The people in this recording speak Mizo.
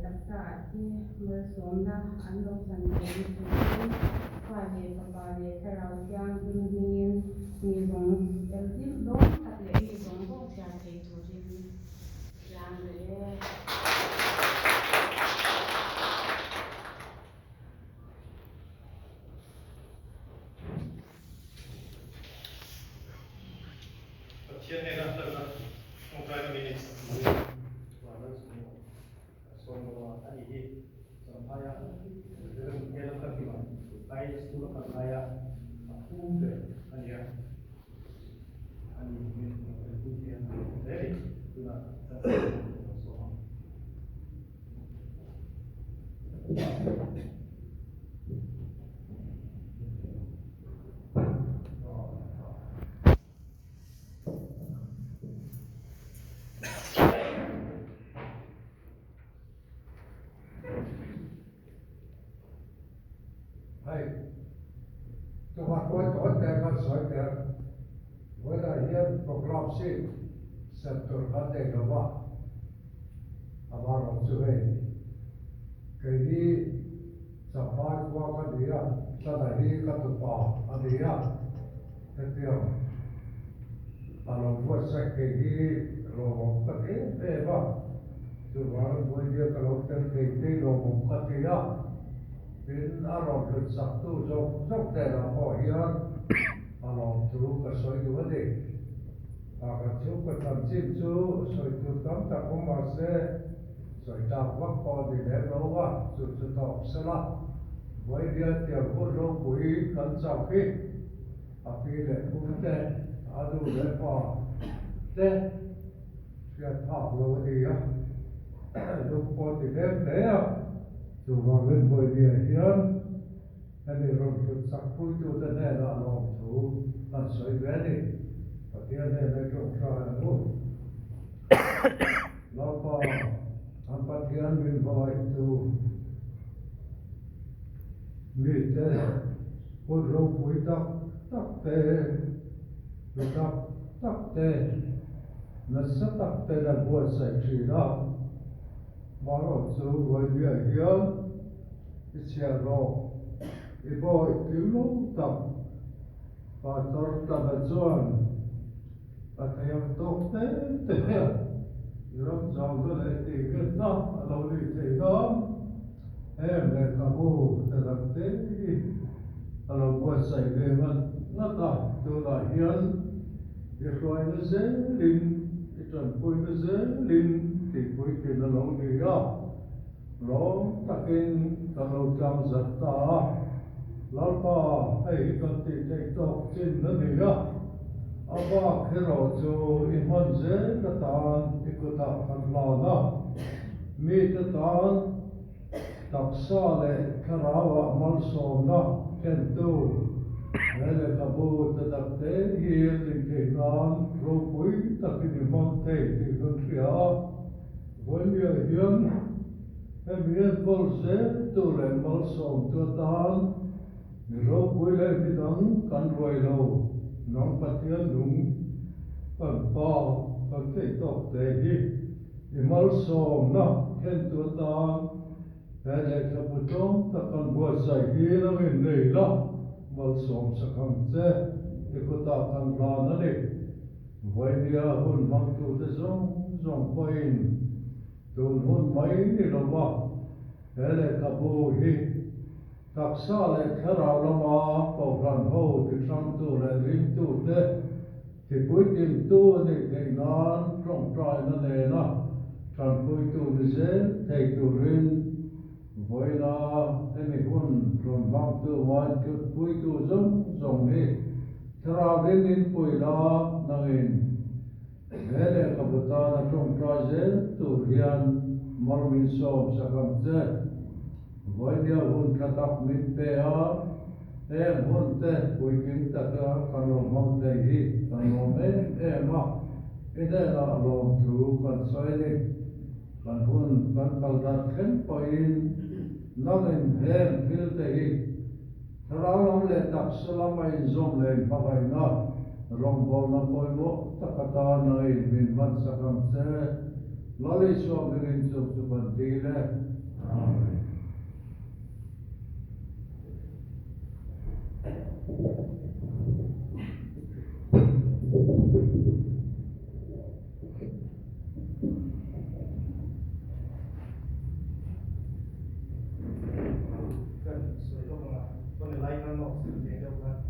taksaah te malsawmna an lo chan theihna turin Pa leh Fapa leh Thlarau Thianghlim hmingin mi zawng tel hlim dawn tak leh mi zawng zawng chhiar thei turin hlan reh e. Pathian hnena hlalna tawngtaina minutes a hmu in Vanlal Sumnu a sawm bawk a, ani hi Champhaia Reverend Hmel Kalkima High School a kal laia a pu ber a ni a, ani min tel pui thei a, a lawm hle a ni. Tunah Champhaia a sawm ang. Hei, chungah kawi tawi te kan sawi teh ang. Vawiinah hian programme sheet sem tur kan nei lo va, amaherawhchu chu hei kei hi Champhai khua ka ni a, Tlana hi ka tupa a ni a, hetiang a lo buatsaih thei hi lawmawm ka ti em em a, chuvangin Vawinia ka lo tel thei thei lawmawm ka ti a, tin a rawn hlut saktu zawk zawk hnenah pawh hian a lawmthu ka sawi duh a ni. Ka chhungkaw chanchin chu sawi tur tam tak awm mahse, Sawi tak vak pawh a ni lem lo va, chu chu tawp sela, Vawibial tiang hun ropui kan chak hi a pi leh pu te, a nu leh pa te hriat phak lo a ni a, lung pawh a ti lem hle a, chuvangin Vawibial hian hemi rawn hlut chak puitute hnenah lawmthu kan sawi ve a ni. Pathian hnena i tawngtai ang u. Lalpa, an Pathian min hmangaihtu mite hun ropui tak tak te, hlu tak tak te, nasa tak ten an buatsaih thin a. Marawh chu Vawilia hian i chhiar rawh, i bawih tling lo tak Pastor Tana chuan A thei ang tawk te te hian i ram zauhna leh tihnghetna a lo nih theih nan heng lehkhabu te dang te hi a lo buatsaih ve ngat ngat a. Tunah hian i hruaina zelin, i tanpuina zelin tihpuitlin a lo ni a, lawm takin kan lo tlangzarh ta a. Lalpa, hei hi kan tih theih tawk chin a ni a, a bak erawh chu i hman zel atan i kutah kan hlan a, mite tan taksa leh thlarauah malsawmna thlentu he lehkhabu te dakte hi a nih theih nan ropui takin i hmang thei tih kan hria a, vawinia hian Hemi enkawl zeltu leh malsawmtu atan mi ropui leh mi dang kan ruai lo, nang Pathian nung kan Pa kan theih tawk te hi i malsawmna thlentu atan he lehkhabu tlawm tak kan buatsaih hi nangin nei la, malsawm sak ang che i kutah kan hlan a ni. Vawinia hun hmangtute zawng zawng pawhin Tun hun mai ni lova he lehkhabu hi taksa leh thlarau lama Kohhran ho tihrangtu leh ringtute tipuitlingtu a nih theih nan tawngtaina nena tanpuitu ni zel thei turin vawiina hemi hun rawn hmangtu ngaithutpuitu zawng zawng hi thlarauin inpui la nangin He lehkhabu tana tawngtai zel tur hian mal min sawm sak ang che. Vawinia hun tha tak min pe a, heng hun te puitling taka kan lo hmang thei hi kan lawm em em a, i hnenah lawmthu kan sawi a ni. Kan hun kan kal dar thleng pawhin nangin heng thil te hi Thlarau lam leh taksa lam a inzawm leh inhmangaihna rawngbawlna pawimawh tak atan a inmin hmansak ang che. Lal Isua hmingin chung chu kan dil e. Amen. Kan sawi lawk ang a, chuan i lai khan notes ka cheng deuh kha.